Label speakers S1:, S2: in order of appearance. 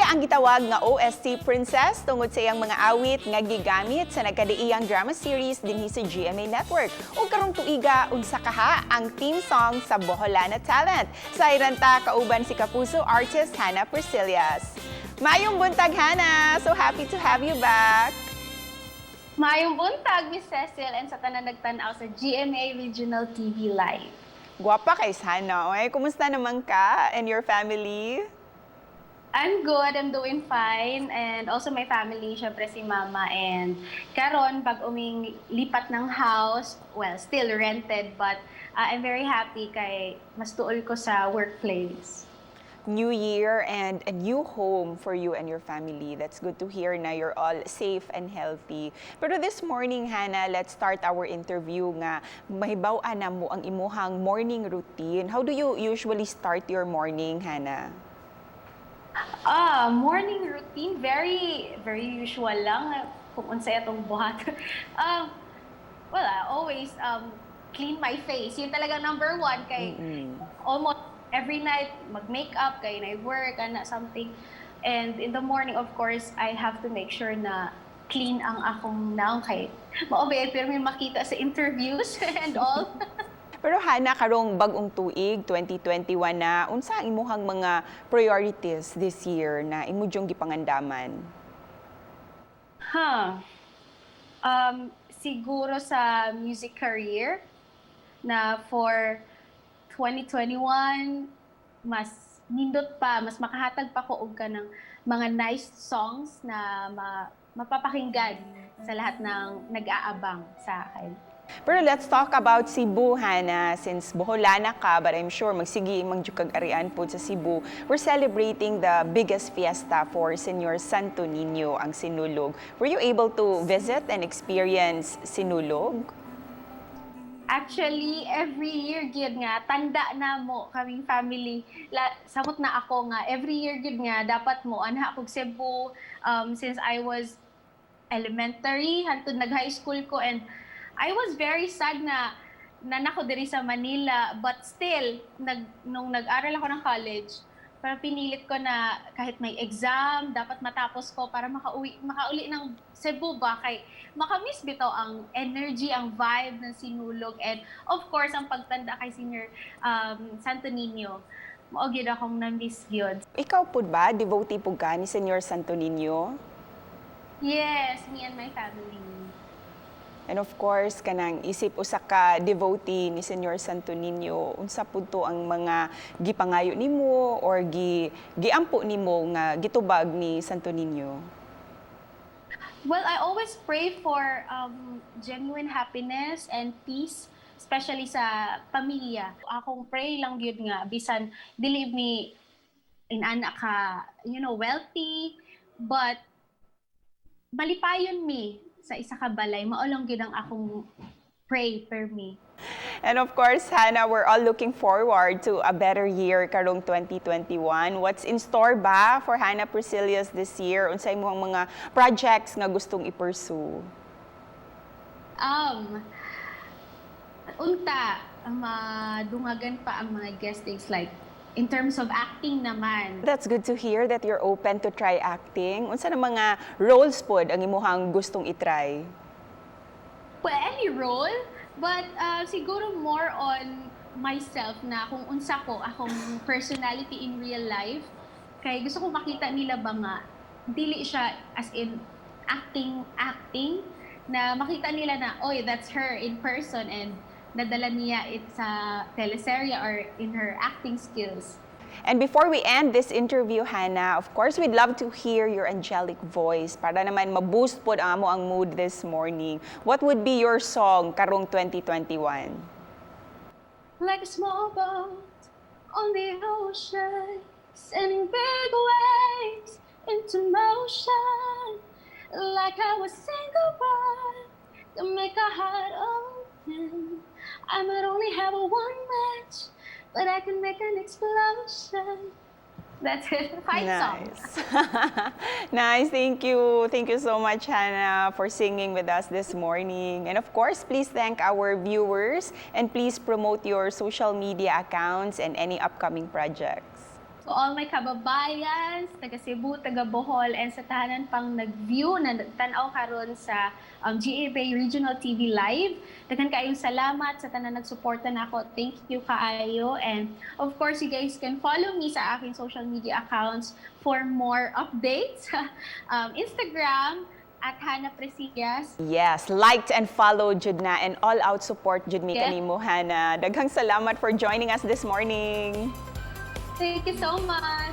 S1: Siya ang gitawag nga OST Princess tungod sa iyang mga awit nga gigamit sa nagkadaiyang drama series dinhi sa GMA Network. Ug karong tuiga usa kaha ang theme song sa Boholana Talent. Sayran ta kauban si Kapuso artist Hannah Priscillas. Maayong buntag, Hannah! So happy to have you back!
S2: Maayong buntag, Miss Cecil, and sa tanan nagtanaw sa GMA Regional TV Live.
S1: Guwapa kay Hannah. Oy, kumusta naman ka and your family?
S2: I'm good, I'm doing fine, and also my family, syempre si Mama, and karon pag uming lipat ng house, well, still rented, but I'm very happy kay mas tuol ko sa workplace.
S1: New year and a new home for you and your family. That's good to hear na you're all safe and healthy. Pero this morning, Hannah, let's start our interview nga mahibaw-an namo ang imuhang morning routine. How do you usually start your morning, Hannah?
S2: Ah, morning routine, very, very usual lang kung unsay atong buhat. Well, I always clean my face. Yun talaga number one kay almost every night mag-makeup kay na work and something. And in the morning, of course, I have to make sure na clean ang akong nawong kay mao ba pero may makita sa interviews and all.
S1: Pero Hannah, karong bag-ong tuig, 2021 na, unsa ang imuhang mga priorities this year na imo jung gipangandaman?
S2: Huh. Siguro sa music career na for 2021 mas nindot pa, mas makahatag pa ko og kanang mga nice songs na mapapakinggan sa lahat ng nag-aabang sa akin.
S1: Pero let's talk about Cebu, Hannah. Since Boholana ka, but I'm sure magsige man jud kag arian po sa Cebu. We're celebrating the biggest fiesta for Señor Santo Niño, ang Sinulog. Were you able to visit and experience Sinulog?
S2: Actually, every year gyud nga tanda namo kaming family. Samot na ako nga every year gyud nga dapat mo anha kog Cebu since I was elementary hantod nag high school ko, and I was very sad na nako diri sa Manila, but still nung nag-aral ako ng college, parang pinilit ko na kahit may exam dapat matapos ko para makauwi, makauli ng Cebu ba, kay makamiss bitaw ang energy, ang vibe ng Sinulog, and of course ang pagtanda kay Senior Santo Niño. Mao gyud akong na-miss gyud.
S1: Ikaw po ba, devotee po ka ni Señor Santo Niño?
S2: Yes, me and my family.
S1: And of course, kanang isip usa ka devotee ni Señor Santo Niño, unsa pud to ang mga gipangayo nimo or giampo nimo nga gitubag ni Santo Niño?
S2: Well, I always pray for genuine happiness and peace, especially sa pamilya. Akong pray lang gyud nga bisan dili mi inana ka, wealthy, but malipayon mi sa isa ka balay. Mao lang gyud ang akong pray per me.
S1: And of course, Hannah, we're all looking forward to a better year karong 2021. What's in store ba for Hannah Priscillas this year? Unsay imong mga projects nga gustong i-pursue?
S2: Unta, madungagan pa ang mga guestings, like in terms of acting naman.
S1: That's good to hear that you're open to try acting. Unsa na mga roles pod ang imuhang gustong i-try?
S2: Well, any role, but siguro more on myself na kung unsa ko, akong personality in real life. Kay gusto ko makita nila ba nga, dili siya as in acting, acting, na makita nila na, "Oy, that's her in person," and nadala niya it sa teleserye or in her acting skills.
S1: And before we end this interview, Hannah, of course, we'd love to hear your angelic voice para naman ma-boost po ang amo ang mood this morning. What would be your song karong 2021?
S2: Like a small boat on the ocean, sending big waves into motion. Like how a single word can make a heart open. I might only have a one match, but I can make an explosion. That's it. Fight song.
S1: Nice. Nice. Thank you. Thank you so much, Hannah, for singing with us this morning. And of course, please thank our viewers and please promote your social media accounts and any upcoming projects.
S2: To all my kababayans, taga Cebu, taga Bohol, and sa tanan pang nag-view, na tanaw karon sa GMA Regional TV Live. Daghan kaayong salamat sa tanan nagsuporta nako. Thank you kaayo. And of course, you guys can follow me sa aking social media accounts for more updates. Instagram, @HannahPresillas.
S1: Yes, liked and followed jud na and all out support jud mi kanimo, Hannah. Daghang salamat for joining us this morning.
S2: Thank you so much.